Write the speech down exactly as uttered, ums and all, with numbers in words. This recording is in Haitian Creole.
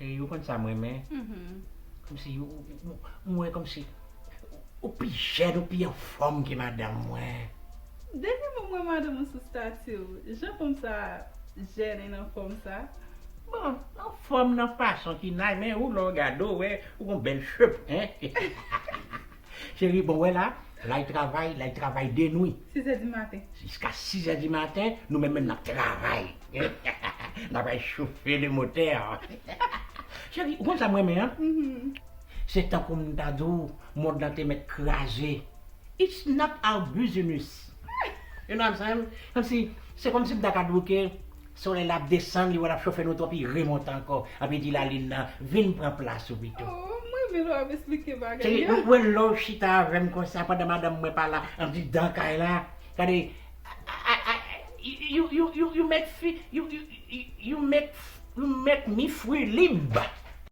Cheri, ou konn sa m renmen? Kòmsi ou, ou, ou, mwen kòmsi ou pi jèn, ou pi anfòm ke madanm mwen. Depi m wè madanm ou sou stati w, jan fanm sa jèn e nan fòm sa? Bon, anfòm nan fason ki nice, men ou lè w gade w wè ou gon bèl shape, hein? Cheri, bon, wè la, l al travay, l al travay de nwi. Sizè di maten. Jiska sizè di maten, nou menm menm n ap travay. N ap al chofe le motè. Cheri, ou konn sa m renmen an? Se tankou m ta di w, mond lan te mèt kraze. It's not our business. You know what I'm saying? Kòmsi, se kòmsi m ta ka di w ke solèy la ap desann, li wè l ap chofe nou twòp, li remonte ankò. Epi di lalin nan, vin pran plas ou pito. Oh, mwen renmen lè w ap esplike bagay yo. Ou wè lè w chita avè m konsa pandan madanm mwen pa la, andidan kay la. Gade, I, I, I, you, you, you, you make fi, you, you, you, you make, you make me feel lib.